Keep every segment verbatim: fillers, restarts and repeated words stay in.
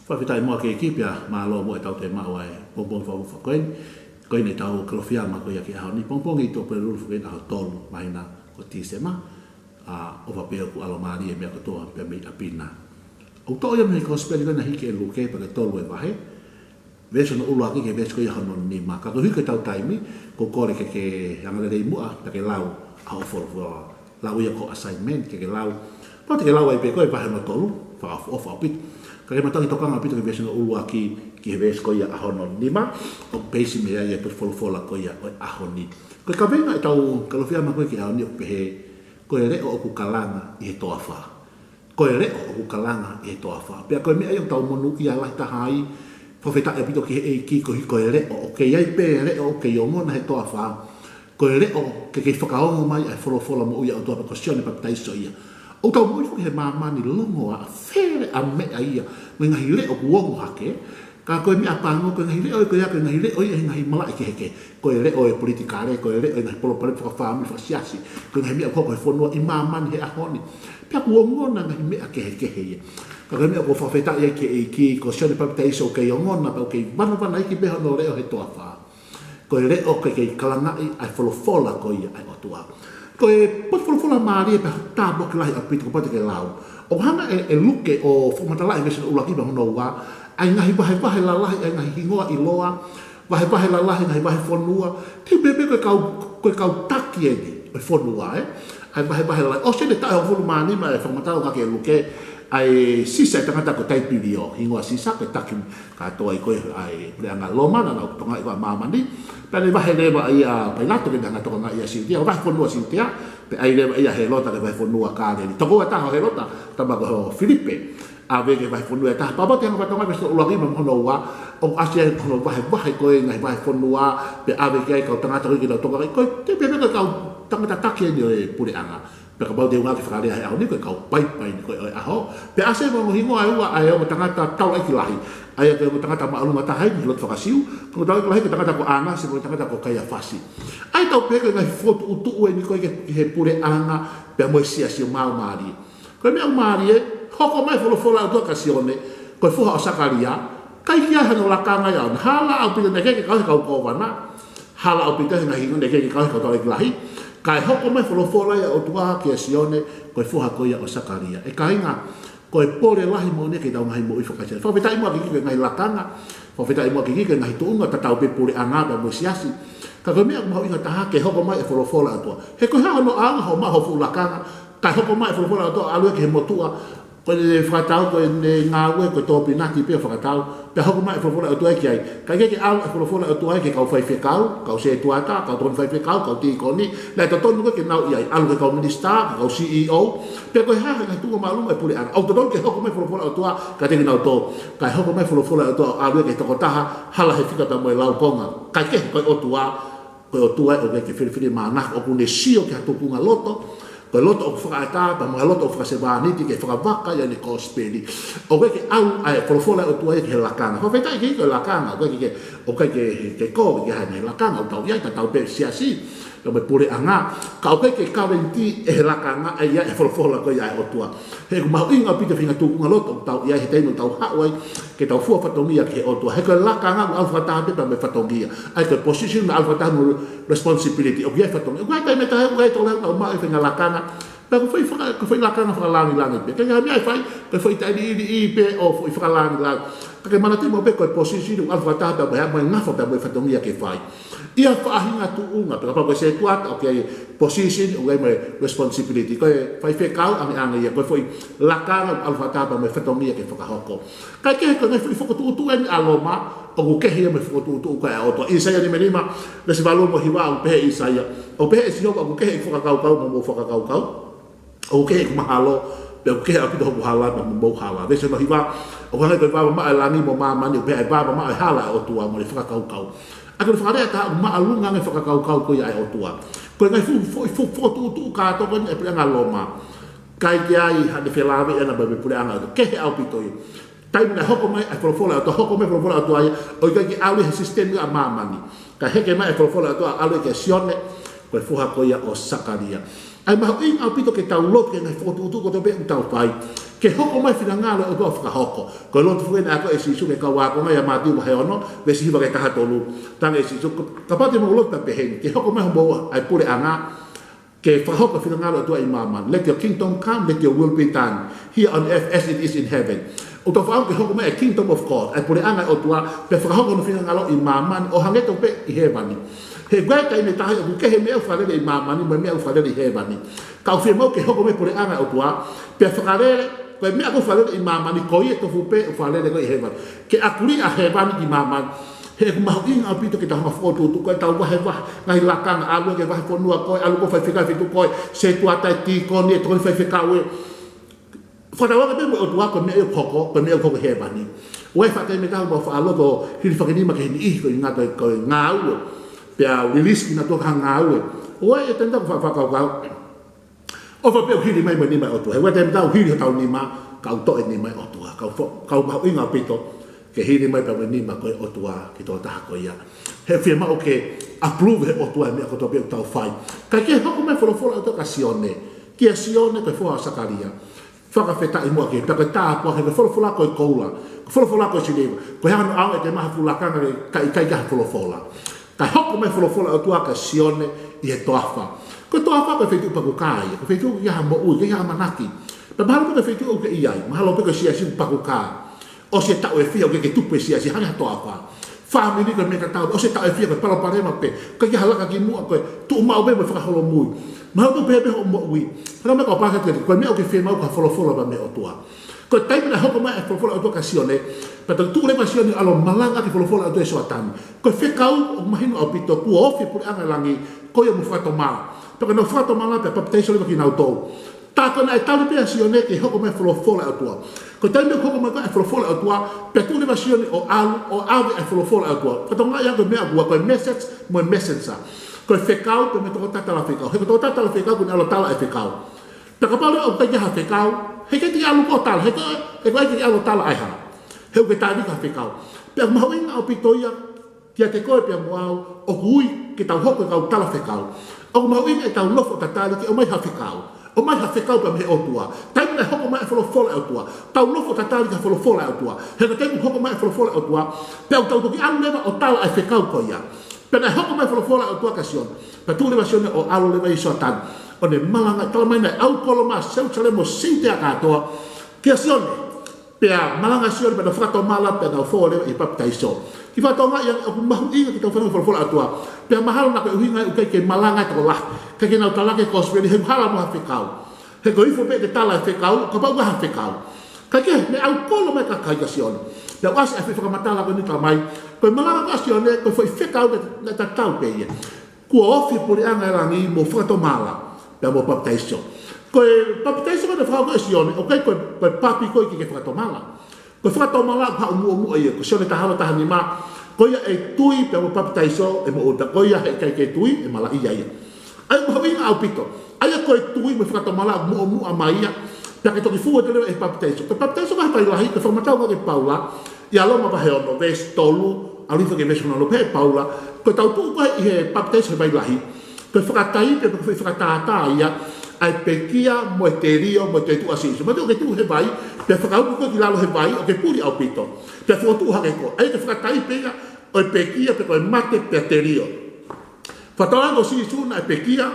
Fakafetaʻi muʻa ki he ʻEiki pea mālō muʻa ʻetau toe maʻu ʻa e pongipongi fakaʻofoʻofa ko eni. Ko eni ʻetau Kalofiama ko ia ki he ʻaho ni, pongipongi Tuʻapulelulu foki eni, ʻaho tolu māhina ko Tīsema, ʻa, ʻofa pē ʻoku ʻalomālie e meʻa kotoa pē mei ʻapi na. ʻOku toʻo ia mei he Kosipeli ko ē naʻe hiki ʻe Luke, pea ko e tolu e vahe, veesi hono ʻuluaki ki he veesi ko ia hono nima. Ka koeʻuhi ko ʻetau taimi, ʻoku ou kole ke ke angalelei muʻa, pea ke lau ʻa hoʻo folofola. Lau ia ko e assignment ke ke lau. Pau te ke lau ai pē ko e vahe hono tolu, fakaʻofoʻofa ʻaupito. Ka ke mātuʻaki tokanga ʻaupito ki he veesi hono ʻuluaki ki he veesi ko ia hono nima, ʻoku peisi mei ai e potu folofola ko ia ʻo e ʻaho ni. Ko e kaveinga ʻetau Kalofiama ko ē ki he ʻaho ni ʻoku pehē, ko e leʻo ʻoku kalanga ʻi he toafa. Ko e leʻo ʻoku kalanga ʻi he toafa. Pea ko e meʻa ia ʻoku tau monūʻia lahi taha ai, fakafetaʻi ʻaupito ki he ʻEiki koeʻuhi ko e leʻo, ʻoku kei ʻi ai pē e leʻo, ʻoku kei ongona he toafa. Ko e leʻo ke kei fakaongo mai ʻa e folofola moʻui ʻa e ʻOtua, pea ko Sione Papitaiso ia. ʻOku tau moʻui foki he māmani longoaʻa, fele ʻa e meʻa ia, mo e ngaahi leʻo kuo ongo hake, ka ko e meʻa pango, ko e ngaahi leʻo ia ko ia, ko e ngaahi leʻo ia he ngaahi malaʻe kehekehe. Ko e leʻo e politikale, ko e leʻo e ngaahi palopalema fakafāmili, fakasiasi, ko e ngaahi meʻa ʻoku hoko he fonua ʻi māmani he ʻaho ni. Pea kuo ongona ngaahi meʻa kehekehe ia. Ka ko e meʻa ʻoku ou fakafetaʻi ai ki he ʻEiki, ko Sione Papitaiso ʻoku kei ongona, pea ʻoku kei vanavanaiki pē hono leʻo he toafa. Ko e leʻo ke kei kalangaʻi ʻa e folofola ko ia ʻa e ʻOtua. Ko e potu folofola mālie pea tāpuaki lahi ʻaupito, kapau te ke lau. ʻOku hanga ʻe, ʻe Luke ʻo fakamatalaʻi veesi hono ʻuluaki pea mo hono ua, ʻa e ngaahi vahevahe lalahi, ʻa e ngaahi hingoa ʻiloa, vahevahe lalahi, ngaahi vahefonua, te u pehē pē ko e kau, ko e kau taki eni ʻo e fonua, ē? ʻA e vahevahe lalahi. ʻOsi eni e taʻu hongofulu mā nima e fakamatala ʻa e ʻEiki ʻe Luke, ʻa e Sisa, e tangata ko Taipilio, hingoa Sisa, ko e taki kātoa ia ko ē ʻa e puleʻanga Loma, naʻa nau tokangaʻi ko ē ʻa māmani. Pea ne vahe leva ʻa Pailato ke ne hanga ʻo tokangaʻi ʻa Siutea, vahefonua Siutea, pea ʻai leva ʻa Hēlota ki he vahefonua Kāleli. Tokoua ʻe taha ʻo Hēlota, tama ko Filipe, ʻave ki he vahefonua ʻe taha. Pea kapau te ke hanga ʻo fakatokangaʻi veesi hono ʻuluaki pea mo hono ua, ʻoku ʻasi ai hono vahevahe ko ē ngaahi vahefonua, pea ʻave ki ai e kau tangata ko ē ke nau tokangaʻi. Ko e, te u pehē pē ko e kau tangata taki eni ʻo e puleʻanga. Pea kapau te u ngāueʻaki e fakalea he ʻaho ni, ko e kau paipai ni ko ē ʻo e ʻaho. Pea ʻasi ai mo e ongo hingoa ʻe ua ʻa e ongo tangata taulaʻeiki lahi. ʻA ia ko e ongo tangata māʻolunga taha eni ʻi he lotu fakaSiu, ko e taulaʻeiki lahi ko e tangata ko ʻĀnasi, mo e tangata ko Kaiafasi. ʻA ia tau pehē ko e ngaahi fokotuʻutuʻu eni ko ē ki he, ki he puleʻanga, pea mo e siasi ʻoku māmālie. Ko e meʻa ʻoku mālie, hoko mai e folofola ʻa e ʻOtua kia Sione, ko e foha ʻo Sakalaia, ʻikai ke ʻi ai hano lakanga ia ʻoʻona. Hala ʻaupito, naʻe ʻikai ke kau he kau kōvana, hala ʻaupito he ngaahi hingoa, naʻe ʻikai ke kau he kau taulaʻeiki lahi, kae hoko mai e folofola ia ʻa e ʻOtua kia Sione, ko e foha ko ia ʻo Sakalaia. ʻE kāinga, ko e pole lahi moʻoni ia ki heʻetau ngaahi moʻui fakaʻisileli. Fakafetaʻi muʻa ki he ʻEiki ko e ngaahi lakanga, fakafetaʻi muʻa ki he ʻEiki ko e ngaahi tuʻunga tatau pē puleʻanga pea mo e siasi. Ka ko e meʻa ʻoku mahuʻinga taha ke hoko mai e folofola ʻa e ʻOtua. He ko e hā hono ʻaonga hoʻo maʻu hoʻo fuʻu lakanga, kae hoko mai e folofola ʻa e ʻOtua ʻo ʻalu ia ki he motuʻa, ko ʻene fakataha, ko ʻene ngāue, ko e tōpinaki pē ʻo fakataha, pea hoko mai e folofola ʻa e ʻOtua ia ki ai. Kae ʻikai ke ʻalu e folofola ʻa e ʻOtua ia ki he kau faifekau, kau setuata, kau tokoni faifekau, kau tīkoni, naʻe totonu ke nau ʻi ai, ʻalu ki he kau minisitā, ki he kau C E O, pea ko e hā e ngaahi tuʻunga māʻolunga ʻo e puleʻanga. ʻOku totonu ke hoko mai e folofola ʻa e ʻOtua kiate kinautolu. Kae hoko mai e folofola ʻa e ʻOtua ʻo ʻalu ia ki he tokotaha, hala he fika pea mo e laukonga. Kae kehe, ko e ʻOtua, ko e ʻOtua ʻoku ʻikai ke filifilimānako, ʻoku ne sio ki ha tuʻunga loto, ko e loto ʻoku fakaʻatā, pea mo ha loto ʻoku fakasevāniti ke fakavaka ia ʻene kosipeli. ʻOku ʻikai ke ʻalu ʻa e folofola ʻa e ʻOtua ia ki he lakanga. Fakafetaʻi ki he ʻEiki ko e lakanga, ʻoku ʻikai ke, ʻoku ʻikai ke, ke kole ki ha ngaahi lakanga, ʻoku tau ʻi ai, tatau pē siasi, pea mo e puleʻanga, ka ʻoku ʻikai ke kaveniti ʻe he lakanga ʻa ia e folofola ko ia ʻa e ʻOtua. He ʻoku mahuʻinga ʻaupito e faʻahinga tuʻunga loto ʻoku tau ʻi ai he taimi ʻoku tau haʻu ai ke tau fua fatongia ki he ʻOtua. He ko e lakanga ʻoku ʻalu fakataha pē pea mo e fatongia. ʻA ia ko e position ʻoku ʻalu fakataha mo e responsibility. ʻOku ʻi ai e fatongia. ʻOku ʻi ai e taimi ʻe taha ʻoku ʻi ai e tokolahi ʻoku nau maʻu e faʻahinga lakanga, pea ko e foʻi faka-, ko e foʻi lakanga fakalāngilangi pē. ʻIkai ke ʻi ai ha meʻa ʻe fai, ko e foʻi taʻeliʻiliʻi pē ʻo foʻi fakalāngilangi. Ka ke manatuʻi maʻu pē ko e position ʻoku ʻalu fakataha pea mo e, mo e ngafa pea mo e fatongia ke fai. ʻI ha faʻahinga tuʻunga, pea kapau ko e setuata, ʻoku ʻi ai e position, ʻoku ʻi ai mo e responsibility. Ko e faifekau, ange, ange ia, ko e foʻi lakanga ʻoku ʻalu fakataha pea mo e fatongia ke fakahoko. Kae kehe, ko e ngaahi foʻi fokotuʻutuʻu eni ʻa Loma, ʻoku kehe ia mo e fokotuʻutuʻu ko ē ʻa e ʻOtua. ʻIsaia nima nima, veesi valu mo e hiva, ʻoku pehē ʻe ʻIsaia, ʻoku pehē ʻe Sihova, ʻoku kehe ʻeku fakakaukau mo hoʻomou fakakaukau, ʻoku kehe ʻeku mahalo, pea ʻoku kehe ʻaupito hoku hala mo hoʻomou hala. Veesi hono hiva, ʻoku hangē ko e vāvāmaʻa ʻo e langi mo māmani, ʻoku pehē ʻa e vāvāmaʻa ʻo e hala ʻa e ʻOtua mo ʻene fakakaukau. ʻA ia ko e fakalea ʻe taha ʻoku māʻolunga ange e fakakaukau ko ia ʻa e ʻOtua. Ko e ngaahi foʻi, foʻi, foʻi fokotuʻutuʻu kātoa ko eni ʻa e puleʻanga Loma, ʻikai ke ʻi ai haʻane felāveʻi ʻana pea mo e puleʻanga, ʻoku kehe ʻaupito ia. Taimi naʻe hoko mai ai e folofola ʻa e ʻOtua, hoko mai e folofola ʻa e ʻOtua ia, ʻoku ʻikai ke ʻalu ia he sisitemi ʻa māmani. Kae heke mai e folofola ʻa e ʻOtua ʻo ʻalu ia kia Sione, ko e foha ko ia ʻo Sakalaia. ʻA e mahuʻinga ʻaupito ke tau lotu ki he ngaahi fokotuʻutuʻu kotoa pē ʻoku tau fai, ke hoko mai e finangalo ʻo e ʻOtua ʻo fakahoko. Ko e lotu foki eni naʻe ʻoange ʻe Sīsū ki he kau ākonga ʻia Mātiu vahe ono, veesi hiva ki he taha tolu. Talaange ʻe Sīsū, kapau te mou lotu pea pehē ni, ke hoko mai homou ʻa e puleʻanga, ke fakahoko e finangalo ʻo e ʻOtua ʻi māmani. Let your kingdom come, let your will be done here on earth as it is in heaven. ʻOku tau fakaʻamu ke hoko mai e kingdom of God, ʻa e puleʻanga ʻo e ʻOtua, pea fakahoko hono finangalo ʻi māmani, ʻo hangē tofu pē ʻi hēvani. He ʻoku ʻi ai e taimi ʻe taha ʻoku kehe e meʻa ʻoku fakalele ʻi māmani mo e meʻa ʻoku fakalele ʻi hēvani. Ka ʻoku fiemaʻu ke hoko mai e puleʻanga ʻo e ʻOtua, pea fakalele, ko e meʻa ʻoku fakalele ʻi māmani, ko ia tofu pē ʻoku fakalele ko ē ʻi hēvani. Ke ʻakuli ʻa hēvani ki māmani. He ʻoku mahuʻinga ʻaupito ke tau hanga ʻo fokotuʻutuʻu, ko ʻetau vahevahe ngaahi lakanga, ʻalu ki he vahefonua ko ē, ʻalu ki he faifekau feituʻu ko ē, setuata, tīkoni, ʻe tokoni faifekau ē. Fakatauange pē mo e ʻOtua ko e meʻa ʻoku hoko, ko e meʻa ʻoku hoko ʻi hēvani. ʻOku ʻi ai e faʻa taimi ʻe taha ʻoku mau faʻa lotu ʻo hilifakinima ki he niʻihi ko e ʻuhinga ko e, ko e ngāue. Pea release kinautolu ki he ngāue. ʻOku ʻi ai e taimi ʻe taha ʻoku faʻa fakakaukau, ʻofa pē ʻo hili mai mo e nima ʻo e ʻOtua. He ʻoku ʻi ai e taimi ʻe taha ʻoku hili hotau nima, ka ʻoku toʻo e nima ʻo e ʻOtua. Ka ʻoku fo-, ka ʻoku mahuʻinga ʻaupito ke hili mai pē mo e nima ko ē ʻo e ʻOtua ki he tokotaha ko ia. He fiemaʻu ke approve ʻe he ʻOtua e meʻa kotoa pē ʻoku tau fai. Kae kehe, hoko mai e folofola ʻa e ʻOtua kia Sione. Kia Sione, ko e foha ʻo Sakalia. Fakafetaʻi muʻa ki he, pea ko e tāpuaki, ko e folofola ko e koula, ko e folofola ko e siliva, ko e hā hono ʻaonga ʻete maʻu ha fuʻu lakanga kae ʻikai ke ʻi ai ha folofola. Kae hoko mai e folofola ʻa e ʻOtua kia Sione ʻi he toafa. Ko e toafa ko e feituʻu pakukā ia, ko e feituʻu ʻoku ʻikai ha moʻui, ʻikai ha ʻamanaki. Pea mahalo pē ko e feituʻu ʻoku ke ʻi ai, mahalo pē ko e siasi ʻoku pakukā. ʻOsi e taʻu ʻe fiha ʻoku ʻikai ke tupu e siasi, hangē ha toafa. Fāmili ko e meʻa tatau, ʻosi e taʻu ʻe fiha ko e palopalema pē, ʻikai ke ʻi ai ha laka ki muʻa, ko e tuʻu maʻu pē mo e fakaholomui. Mahalo pē pehē pē hoʻo moʻui. Mahalo pē ko e pākati ko e meʻa ʻoku ke fiemaʻu ko ha folofola pē mei he ʻOtua. Ko e taimi naʻe hoko mai e folofola ʻa e ʻOtua kia Sione, pea toki tuʻu leva ʻa Sione ʻo ʻalu ʻo malanga ki he folofola ʻa e ʻOtua ʻi Soatani. Ko e fekau ʻoku mahino ʻaupito, kuo ofi e puleʻanga ʻo e langi, ko ia ʻoku mou fakatomala. Pea ko ʻenau fakatomala pea papitaiso leva kinautolu. Tā ko ē naʻe tali pē ʻa Sione ke hoko mai e folofola ʻa e ʻOtua. Ko e taimi ʻoku hoko mai ko ē e folofola ʻa e ʻOtua, pea tuʻu leva ʻa Sione ʻo ʻalu ʻo ʻave e folofola ʻa e ʻOtua. Fakatokangaʻi ange ko e meʻa ʻoku ua, ko e message mo e messenger. Ko e fekau pea mo e tokotaha tala fekau. He ko e tokotaha tala fekau ʻoku ne ʻalu ʻo tala e fekau. Pea kapau leva ʻoku ʻikai ke ʻi ai ha fekau, heʻikai te ke ʻalu koe ʻo tala, he ko e, he ko e ʻikai ke ke ʻalu ʻo tala ʻa e hā. He ʻoku ke tali ki ha fekau. Pea ʻoku mahuʻinga ʻaupito ia kiate koe pea mo au, ʻoku ui ke tau hoko ko e kau tala fekau. ʻOku mahuʻinga ʻetau nofo ʻo tatali ke ʻomai ha fekau. ʻOmai ha fekau pea mei he ʻOtua. Taimi naʻe hoko mai e folofola ʻa e ʻOtua, tau nofo ʻo tatali ki he folofola ʻa e ʻOtua. He ko e taimi ʻoku hoko mai e folofola ʻa e ʻOtua, pea ʻoku tau toki ʻalu leva ʻo tala e fekau ko ia. Pea naʻe hoko mai e folofola ʻa e ʻOtua kia Sione. Pea tuʻu leva ʻa Sione ʻo ʻalu leva ʻi Soatani. ʻO ne malanga, talamai naʻe ʻalu kolo mai Selusalema mo Siutea kātoa kia Sione. Pea malanga ʻa Sione pea nau fakatomala pea nau fou leva ʻi he papitaiso. Kiʻi fakatokangaʻi ange ʻoku mahuʻinga ke tau fanongo ki he folofola ʻa e ʻOtua. Pea mahalo naʻa ko e ʻuhinga ia ʻoku ʻikai ke malanga e tokolahi, ʻikai ke nau talaki e kosipeli, he ʻoku hala mo ha fekau. He ko e ifo pē ʻete tala e fekau, kapau ʻoku ʻi ai ha fekau. Kae kehe, naʻe ʻalu kolo mai e kakai kia Sione. Pea ʻoku ʻasi ʻa e foʻi fakamatala ko eni, talamai, ko e malanga ko ē ʻa Sione, ko e foʻi fekau naʻe, naʻe tatau pē ia. Kuo ofi e puleʻanga ʻo e langi, mou fakatomala, pea mou papitaiso. Ko e papitaiso ko ē naʻe fakahoko ʻe Sione, ʻoku ʻikai ko e, ko e papi koe ke ke fakatomala. Ko e fakatomala ʻoku haʻu muʻomuʻa ia, ko Sione taha ono, taha nima, ko ia ʻe tui pea mo papitaiso ʻe moʻui, pea ko ia heʻikai ke tui ʻe malaʻia ia. ʻA ia ʻoku mahuʻinga ʻaupito. ʻA ia ko e tui mo e fakatomala ʻoku muʻomuʻa mai ia, pea ke toki fou atu leva ʻi he papitaiso. Ko e papitaiso ko ē he vai lahi, ko e fakamatala ko ē ʻa Paula ʻia Loma vahe ono, veesi tolu, ʻalu hifo ki he veesi ono, pehē ʻe Paula, ko ʻetau tuʻu ko ē ʻi he papitaiso he vai lahi, ko e fakataipe pe ko e foʻi fakatātā ia ʻa e pekia mo e telio mo e toetuʻu ʻa Sīsū. Mahalo te ke tuʻu he vai, pea fakauku koe ki lalo he vai, ʻoku ke puli ʻaupito. Pea fokotuʻu hake koe. ʻA ia ko e fakataipe ia ʻo e pekia pe ko e mate pea telio. Fakatauange ko Sīsū naʻe pekia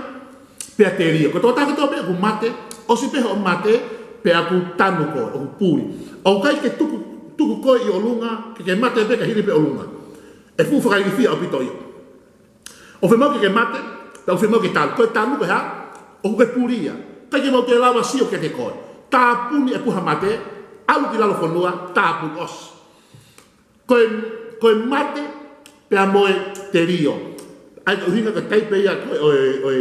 pea telio. Ko e tokotaha kotoa pē ʻoku mate, ʻosi pē hoʻo mate, pea ʻoku tanu koe, ʻoku puli. ʻOku ʻikai ke tuku, tuku koe ʻi ʻolunga, ke ke mate pē kae hili pē ʻolunga. ʻE fuʻu fakailifia ʻaupito ia. ʻOku fiemaʻu ke ke mate, pea ʻoku fiemaʻu ke tanu. Ko e tanu ko e hā? ʻOku ke puli ia. ʻIkai ke mau toe lava sio kiate koe. Tāpuni e puha mate, ʻalu ki lalo fonua, tāpuni, ʻosi. Ko e, ko e mate pea mo e telio. ʻA ia ko e ʻuhinga ko e taipe ia ko ē ʻo e, ʻo e,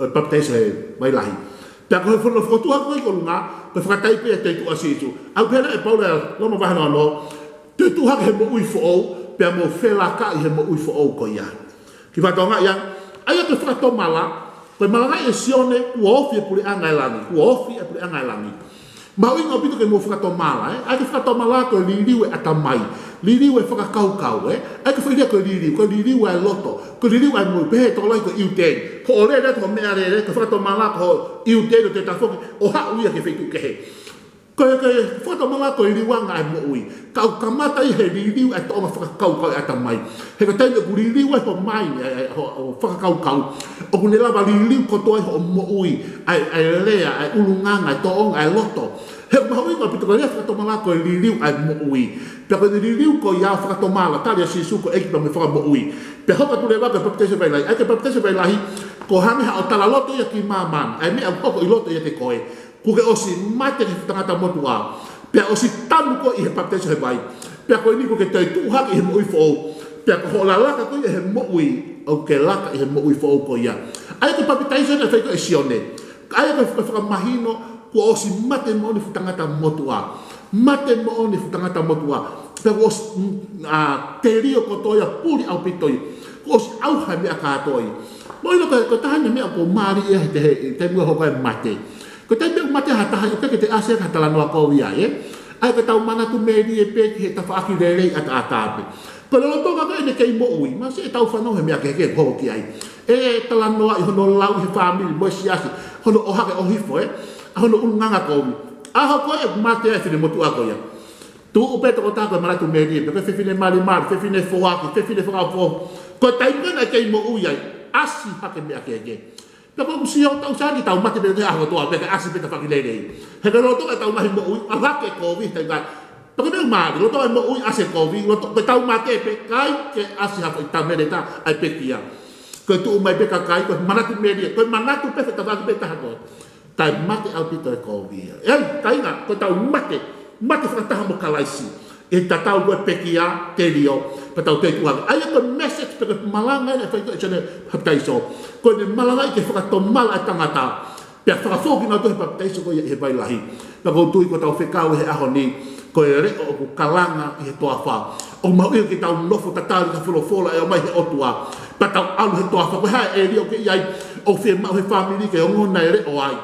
ʻo e papitaiso he vai lahi. Pea ko e fono fokotuʻu hake koe ki ʻolunga, ko e fakataipe ia ʻo e toetuʻu ʻa Sīsū. ʻOku pehē ʻe Paula ʻia Loma vahe ono, toetuʻu hake he moʻui foʻou, pea mou felakaʻi he moʻui foʻou ko ia. Kiʻi fakatokangaʻi ange, ʻa ia ko e fakatomala, ko e malangaʻi ʻe Sione, kuo ofi e puleʻanga ʻo e langi, kuo ofi e puleʻanga ʻo e langi. Mahuʻinga ʻaupito ke mou fakatomala, ē? ʻAi ke fakatomala ko e liliu e ʻatamai, liliu e fakakaukau, ē? ʻAi ke fai lea ko e liliu, ko e liliu e loto, ko e liliu e moʻui, pehē ʻe he tokolahi ko e U ten. Hoʻo lele atu ho meʻalele, ko e fakatomala ko hoʻo U ten ʻo toe tafoki, ʻo haʻu ia ki he feituʻu kehe. Ko e, ko e fakatomala ko e liliuanga e moʻui. Ka ʻoku kamata ia he liliu e tōʻonga fakakaukau e ʻatamai. He ko e taimi ʻoku liliu ai ho mai, e, e, ho, ho fakakaukau, ʻoku ne lava liliu kotoa ai hoʻo moʻui, ʻa e, ʻa e lea, ʻa e ʻulungaanga, ʻa e tōʻonga, ʻa e loto. He ʻoku mahuʻinga ʻaupito ko e lea fakatomala ko e liliu ʻa e moʻui. Pea ko e liliu ko ia ʻo fakatomala, tali ʻa Sīsū ko e ʻEiki pea mo e Fakamoʻui. Pea hoko atu leva ko e papitaiso vai lahi. ʻAi ke papitaiso vai lahi, ko e hangē haʻo talaloto ia ki māmani, ʻa e meʻa ʻoku hoko ʻi loto ʻiate koe. Kuo ke ʻosi mate ki he fuʻu tangata motuʻa. Pea ʻosi tanu koe ʻi he papitaiso he vai. Pea ko eni kuo ke toe tuʻu hake ʻi he moʻui foʻou. Pea ko hoʻo lalaka ko ia he moʻui, ʻoku ke laka ʻi he moʻui foʻou ko ia. ʻAi ke papitaiso ʻa e fai ko ē ʻe Sione. ʻAi ke faka-, fakamahino, kuo ʻosi mate moʻoni e fuʻu tangata motuʻa. Mate moʻoni e fuʻu tangata motuʻa. Pea kuo ʻosi, mm, ʻa, telio kotoa ia, puli ʻaupito ia. Kuo ʻosi ʻauha e meʻa kātoa ia. Mou ʻilo ko e, ko e taha e meʻa ʻoku mālie he te he, he taimi ʻoku hoko ai e mate. Ko e taimi ʻoku mate ha taha, ʻoku ʻikai ke te ʻasi ha talanoa kovi ai, ē? ʻAi ke tau manatu melie pē ki he tafaʻaki lelei ʻataʻatā pē. Ko e lolotonga ko ē ʻene kei moʻui, mahalo siʻi tau fanongo he meʻa kehekehe ʻoku hoko ki ai. ʻE talanoa ʻi hono lau ʻi he fāmili mo e siasi, hono ʻohake ʻohifo, ē? ʻA hono ʻulungaanga kovi. ʻAho ko ē ʻoku mate ai e finemotuʻa ko ia, tuʻu pē tokotaha ko e manatu melie pē, ko e fefine malimali, fefine foaki, fefine fakaofo. Ko e taimi ko ē naʻe kei moʻui ai, ʻasi hake meʻa kehekehe. Pea ko e ʻuhinga ʻoku tau sani, tau mate pē he ʻaho kotoa, pea ʻasi pē tafaʻaki lelei. He ko e lolotonga ʻetau ngaahi moʻui, ʻalu hake e kovi, he taimi ko ē. Pea ko e meʻa mālie, lolotonga e moʻui, ʻasi e kovi, loto, ko ʻetau mate pē, ʻikai ke ʻasi ha foʻi tameleta ʻa e pekia. Ko e tuʻu mai pē kakai, ko e manatu melie, ko e manatu pē he tafaʻaki pē taha ko ē. Kae mate ʻaupito e kovi ia. ʻE, kāinga, ko ʻetau mate, mate fakataha mo Kalaisi. ʻI he tatau ko e pekia, telio, pea tau toe tuʻu hake. ʻA ia ko e message pe ko e malanga ʻeni naʻe fai ko ē ʻe Sione Papitaiso. Ko ʻene malangaʻi ke fakatomala e tangata. Pea fakafou kinautolu he papitaiso ko ia ʻi he vai lahi. Pea ʻoku ou tui ko ʻetau fekau he ʻaho ni, ko e leʻo ʻoku kalanga ʻi he toafa. ʻOku mahuʻinga ke tau nofo tatali ki he folofola ʻe ʻomai ʻe he ʻOtua. Pea tau ʻalu he toafa, ko e hā e ʻēlia ʻoku ke ʻi ai, ʻoku fiemaʻu ʻe he fāmili ke ongona e leʻo ai.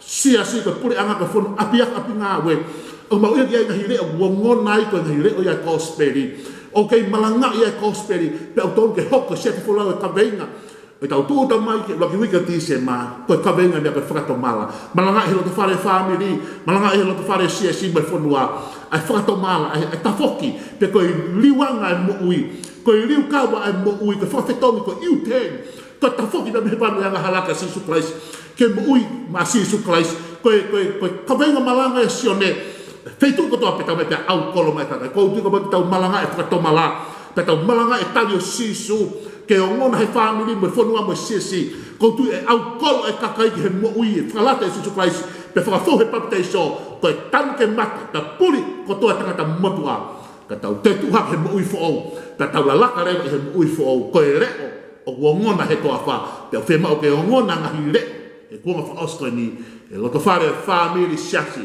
Siasi, ko e puleʻanga, ko e fonu ʻapiako, ʻapingāue. ʻOku mahuʻinga ke ʻi ai e ngaahi leʻo ʻoku ongona ai, ko e ngaahi leʻo ia ʻo e kosipeli. ʻOku kei malangaʻi ai e kosipeli, pea ʻoku totonu ke hoko e siasi folau e kaveinga ʻo ʻetau tūʻuta mai ki he ʻuluaki uike ʻo Tīsema, ko e kaveinga ia ko e fakatomala. Malangaʻi he loto fale fāmili, malangaʻi he loto fale siasi mo e fonua, ʻa e fakatomala, ʻa e, ʻa e tafoki, pe ko e liliuanga e moʻui, ko e liliu kava e moʻui, ko e fakafetongi, ko e U ten, ko e tafoki mei he vanu ʻo e angahala kia Sīsū Kalaisi, ke moʻui maʻa Sīsū Kalaisi, ko e, ko e, ko e kaveinga malanga ʻa Sione, feituʻu kotoa pē tau mai pea ʻaukolo mai e kakai. ʻOku ou tui kapau te tau malangaʻi e fakatomala, pea tau malangaʻi e tali ʻo Sīsū, ke ongona he fāmili mo e fonua mo e siasi. ʻOku ou tui ʻe ʻaukolo e kakai ki he moʻui ʻe fakalata ʻe Sīsū Kalaisi, pea fakafou he papitaiso, ko e tanu ke mate, pea puli kotoa e tangata motuʻa. Ka tau toe tuʻu hake he moʻui foʻou, pea tau lalaka leva ʻi he moʻui foʻou, ko e leʻo ʻoku ongona he toafa, pea ʻoku fiemaʻu ke ongona e ngaahi leʻo he kuonga fakaʻosi ko eni, he loto fale, fāmili, siasi,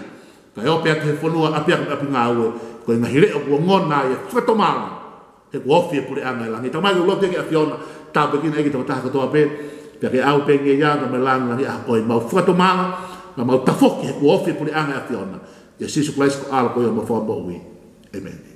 kae ope atu he fonua, ʻapiako mo e ʻapingāue, ko e ngaahi leʻo ʻoku ongona ai e fakatomala, he kuo ofi e puleʻanga ʻo e langi. Tamai, ʻoku ou lotu ki he ʻAfiona, tāpuekina ʻEiki e tokotaha kotoa pē, pea ke ʻalu pē ngeia, ka me langilangiʻia koe, mau fakatomala, ka mau tafoki he kuo ofi e puleʻanga ʻo e ʻAfiona. ʻIa Sīsū Kalaisi ko e ʻAlo ko homau Fakamoʻui. ʻĒmeni.